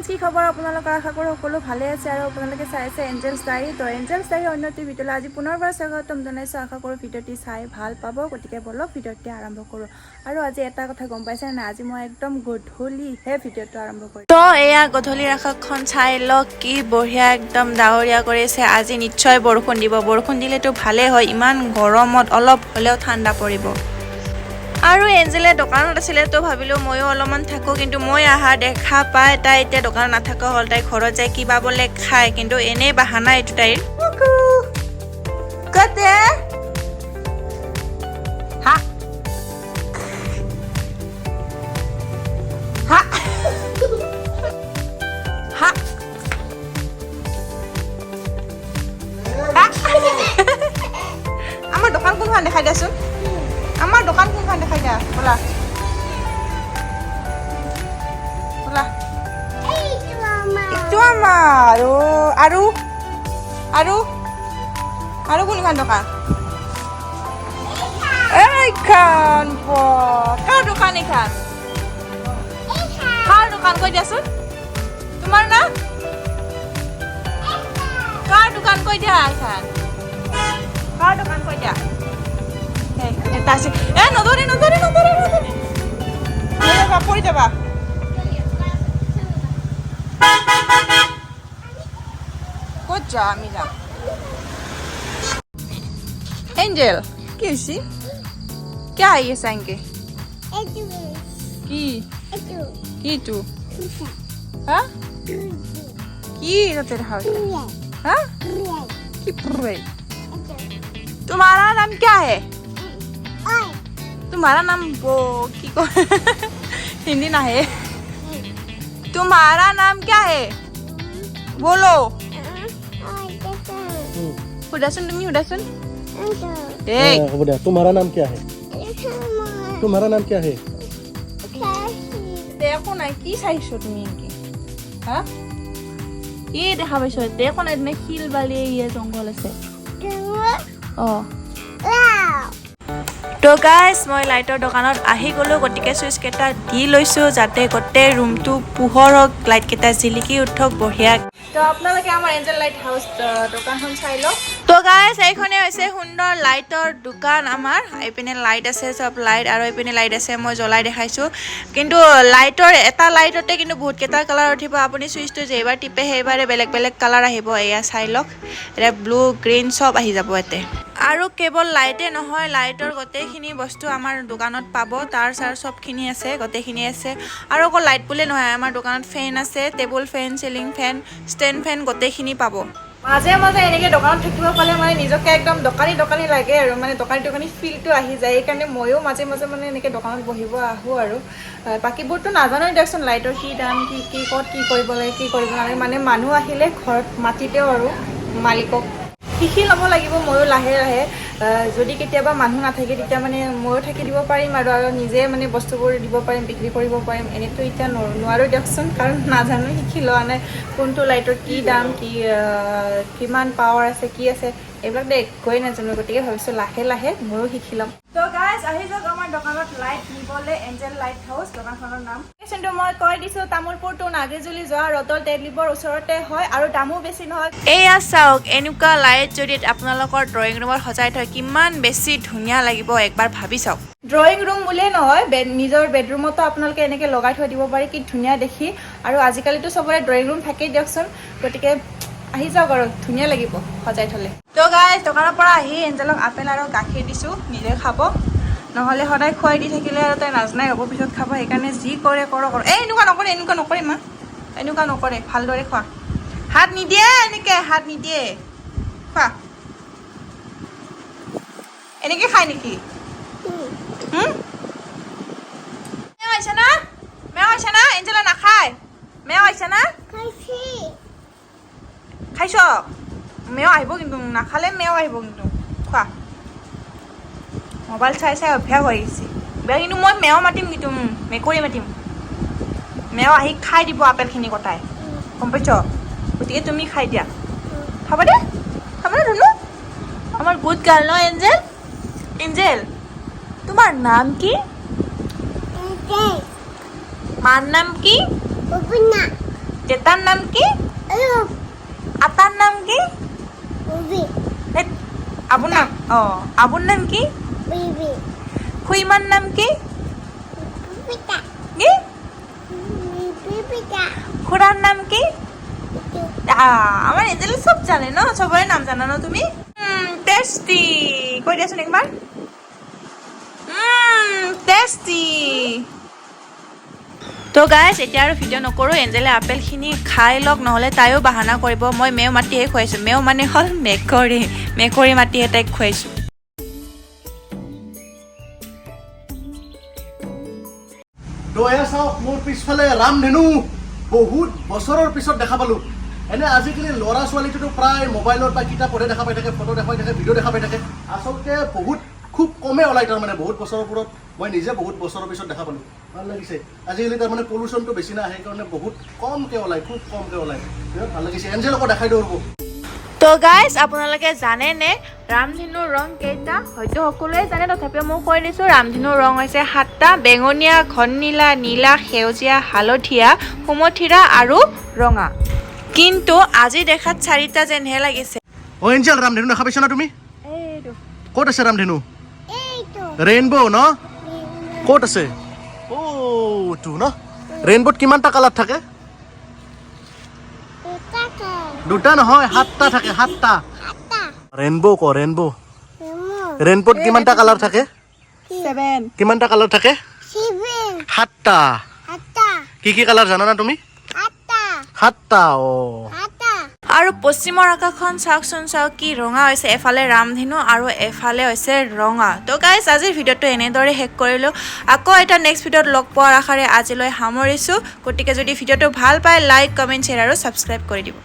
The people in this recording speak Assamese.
কি খবৰ আপোনালোকৰ? আশা কৰোঁ সকলো ভালে আছে আৰু আপোনালোকে চাই আছে এঞ্জেলছ ডায়েৰী। তো এঞ্জেলছ ডায়েৰী অন্য এটি ভিডিঅ'লৈ আজি পুনৰবাৰ স্বাগতম জনাইছোঁ। আশা কৰোঁ ভিডিঅ'টি চাই ভাল পাব। গতিকে ব'লক, ভিডিঅ'টি আৰম্ভ কৰোঁ। আৰু আজি এটা কথা গম পাইছে নাই? আজি মই একদম গধূলিহে ভিডিঅ'টো আৰম্ভ কৰিম। তো এয়া গধূলিৰ আকাশখন চাই লওক, কি বঢ়িয়া একদম ডাৱৰীয়া কৰিছে। আজি নিশ্চয় বৰষুণ দিব। বৰষুণ দিলেতো ভালেই হয়, ইমান গৰমত অলপ হ'লেও ঠাণ্ডা পৰিব। আৰু এঞ্জেলে দোকানত আছিলে, তো ভাবিলোঁ ময়ো অলপমান থাকোঁ। কিন্তু মই অহা দেখা পাই তাই এতিয়া দোকানত নাথাকা হ'ল। তাই ঘৰত যাই কিবা বোলে খায়, কিন্তু এনেই বাহানা এইটো তাইৰ। কতে হা হা হা হা। আমাৰ দোকান কোনখন দেখাই দিয়াচোন। আমাৰ দোকান কোনখন দেখাই দিয়া। ব'লা ব'লা। এইটো আমাৰ। অ' আৰু আৰু আৰু কোনখন দোকান? এইখন। কাৰ দোকান এইখন? কাৰ দোকান কৈ দিয়াচোন। তোমাৰ না? কাৰ দোকান কৈ দিয়া। এইখন কাৰ দোকান কৈ দিয়া। এই, এটা আছে। এ, নধৰে নধৰে নধৰে নধৰে, নধৰিবা, পৰি যাবা। ক'ত যা? আমি যাম। এঞ্জেল, কি হৈছে? কিয় আহি আছা এনকে? কি কিটো? হা, কি তাতে দেখা পাইছা? হা, কি পুৰে? तुम्हारा नाम क्या है? तुम्हारा नाम वो की को हिंदी ना है। तुम्हारा नाम क्या है, बोलो। সুধাচোন, তুমি সুধাচোন। এই। हाँ, হ'ব দিয়া। तुम्हारा नाम क्या है? तुम्हारा नाम क्या है? একো নাই। কি চাইছ তুমি এনেকে? হা, কি দেখা পাইছ? ইয়াতে একো নাই। তুমি শিল বালি ইয়ে জংঘল আছে। অ, তো গাইজ, মই লাইটৰ দোকানত আহি গ'লোঁ। গতিকে চুইচকেইটা দি লৈছোঁ, যাতে গোটেই ৰুমটো পোহৰ হওক, লাইটকেইটা জিলিকি উঠক বঢ়িয়া। তো আপোনালোকে আমাৰ এঞ্জেল লাইট হাউচ দোকানখন চাই লওক। তো গাইজ, এইখনে হৈছে সুন্দৰ লাইটৰ দোকান আমাৰ। এইপিনে লাইট আছে, চব লাইট, আৰু এইপিনে লাইট আছে। মই জ্বলাই দেখাইছোঁ। কিন্তু লাইটৰ এটা লাইটতে কিন্তু বহুতকেইটা কালাৰ উঠিব। আপুনি চুইচটো যেইবাৰ টিপে, সেইবাৰে বেলেগ বেলেগ কালাৰ আহিব। এয়া চাই লওক, এতিয়া ব্লু, গ্ৰীণ চব আহি যাব ইয়াতে। আৰু কেৱল লাইটে নহয়, লাইটৰ গোটেইখিনি বস্তু আমাৰ দোকানত পাব। তাৰ চাৰ চবখিনি আছে, গোটেইখিনি আছে। আৰু অকল লাইট বুলিয়ে নহয়, আমাৰ দোকানত ফেন আছে, table fan, ceiling fan, stand fan গোটেইখিনি পাব। মাজে মাজে এনেকৈ দোকানত থাকিব পালে মানে নিজকে একদম দোকানী দোকানী লাগে আৰু মানে দোকানী দোকানী ফিলটো আহি যায়। সেইকাৰণে ময়ো মাজে মাজে মানে এনেকৈ দোকানত বহিব আহোঁ। আৰু বাকীবোৰতো নাজানো দিয়কচোন, লাইটৰ কি দাম, কি কি, ক'ত কি কৰিব লাগে, কি কৰিব নালাগে। মানে মানুহ আহিলে ঘৰত মাতিতেও আৰু মালিকক শিকি ল'ব লাগিব ময়ো লাহে লাহে। যদি কেতিয়াবা মানুহ নাথাকে, তেতিয়া মানে ময়ো থাকি দিব পাৰিম আৰু আৰু নিজে মানে বস্তুবোৰ দিব পাৰিম, বিক্ৰী কৰিব পাৰিম। এনেইতো এতিয়া নোৱাৰোঁ দিয়কচোন, কাৰণ নাজানো, শিকি লোৱা নাই, কোনটো লাইটৰ কি দাম, কি কিমান পাৱাৰ আছে, কি আছে, এইবিলাক একোৱেই নাজানো। গতিকে ভাবিছোঁ লাহে লাহে ময়ো শিকি ল'ম। তো গাইজ, আহি যাওক আমাৰ দোকানত লাইট নিবলৈ। এঞ্জেল লাইট হাউচ দোকানখনৰ নাম। কিন্তু মই কৈ দিছোঁ, তামোলপুৰ টু নাগ্ৰীজুলি যোৱা ৰদল তেলিবৰ ওচৰতে হয় আৰু দামো বেছি নহয়। এয়া চাওক, এনেকুৱা লাইট যদি আপোনালোকৰ ড্ৰয়িং ৰুমত সজাই থয়, কিমান বেছি ধুনীয়া লাগিব, একবাৰ ভাবি চাওক। ড্ৰয়িং ৰুম বুলিয়ে নহয়, নিজৰ বেডৰুমতো আপোনালোকে এনেকৈ লগাই থৈ দিব পাৰে, কি ধুনীয়া দেখি। আৰু আজিকালিতো চবৰে ড্ৰয়িং ৰুম থাকেই দিয়কচোন। গতিকে আহি যাওক আৰু ধুনীয়া লাগিব সজাই থ'লে। তো গাইজ, দোকানৰ পৰা আহি এঞ্জেলক আপেল আৰু গাখীৰ দিছোঁ, নিজে খাব। নহ'লে সদায় খুৱাই দি থাকিলে আৰু তাই নাজনাই হ'ব, পিছত খাব। সেইকাৰণে যি কৰে কৰক আৰু। এই, এনেকুৱা নকৰে, এনেকুৱা নকৰে মা, এনেকুৱা নকৰে। ভালদৰে খোৱা। হাত নিদিয়ে, এনেকে হাত নিদিয়ে। খোৱা। এনেকে খায় নেকি? হুম? মেও আহিছে না? মেও আহিছে না? এঞ্জেলা নাখায়। মেও আহিছে না? খাইছ? মেও আহিব কিন্তু, নাখালে মেও আহিব কিন্তু। খোৱা। মোবাইল চাই চাই অভ্যাস হৈ গৈছে বেয়া। কিন্তু মই মেও মাতিম কিন্তু, মেকুৰী মাতিম। মেও আহি খাই দিব আপেলখিনি কটাই, গম পাইছ? গতিকে তুমি খাই দিয়া। খাব দে, খাব দে। ধুনু আমাৰ গুড গাৰ্ল ন এঞ্জেল? এঞ্জেল, তোমাৰ নাম কি? মাৰ নাম কি? জেতাৰ নাম কি? আতাৰ নাম কি? হেৎ, আবুৰ নাম, আবুৰ নাম কি? খুইমাৰ নাম কি? কি? খুৰাৰ নাম কি? আমাৰ এঞ্জেলে চব জানে ন? চবৰে নাম জানা ন তুমি? টেষ্টি কৈ দিয়াচোন একবাৰ। টেষ্টি। তো গাইজ, এতিয়া আৰু ভিডিঅ' নকৰোঁ। এঞ্জেলে আপেলখিনি খাই লওক, নহ'লে তাইও বাহানা কৰিব। মই মেও মাতিহে খুৱাইছোঁ। মেও মানে হ'ল মেকুৰী। মেকুৰী মাতিহে তাইক খুৱাইছোঁ। তো এয়া চাওক, মোৰ পিছফালে ৰামধেনু। বহুত বছৰৰ পিছত দেখা পালোঁ। এনে আজিকালি ল'ৰা ছোৱালীটোতো প্ৰায় মোবাইলত বা কিতাপতহে দেখা পাই থাকে, ফটো দেখা পাই থাকে, ভিডিঅ' দেখা পাই থাকে। আচলতে বহুত খুব কমেই ওলায় তাৰমানে। বহুত বছৰৰ মূৰত, মই নিজে বহুত বছৰৰ পিছত দেখা পালোঁ, ভাল লাগিছে। আজিকালি তাৰমানে পলিউশ্যনটো বেছি না, সেইকাৰণে বহুত কমকৈ ওলায়, খুব কমকৈ ওলায়। বিৰাট ভাল লাগিছে। এঞ্জেলকো দেখাই দিওঁ ৰ'ব। তো গাইজ, আপোনালোকে জানেনে ৰামধেনুৰ ৰং কেইটা? হয়তো সকলোৱে জানে, তথাপিও মই কৈ দিছোঁ। ৰামধেনুৰ ৰং হৈছে সাতটা: বেঙুনীয়া, ঘন নীলা, নীলা, সেউজীয়া, হালধীয়া, সুমথিৰা আৰু ৰঙা। কিন্তু আজি দেখাত চাৰিটা যেনহে লাগিছে। অ' এঞ্জেল, ৰামধেনু দেখা পাইছা না তুমি? এইটো। ক'ত আছে ৰামধেনু? ৰেইনব' ন? ক'ত আছে? অ' ন, ৰেইনব'ত কিমানটা কালাৰ থাকে? দুটা নহয়, সাতটা থাকে, সাতটা। ৰেইনব' ক, ৰেইনব'। ৰেইনব'ত কিমানটা কালাৰ থাকে? 7। কিমানটা কালাৰ থাকে? সাতটা। কি কি কালাৰ জানানা তুমি? সাতটা। অ'। আৰু পশ্চিমৰ আকাশখন চাওকচোন, চাওক কি ৰঙা হৈছে। এফালে ৰামধেনু আৰু এফালে হৈছে ৰঙা। তো গাইজ, আজিৰ ভিডিঅ'টো এনেদৰে শেষ কৰিলোঁ। আকৌ এটা নেক্সট ভিডিঅ'ত লগ পোৱাৰ আশাৰে আজিলৈ সামৰিছোঁ। গতিকে যদি ভিডিঅ'টো ভাল পায়, লাইক, কমেণ্ট, শ্বেয়াৰ আৰু ছাবস্ক্ৰাইব কৰি দিব।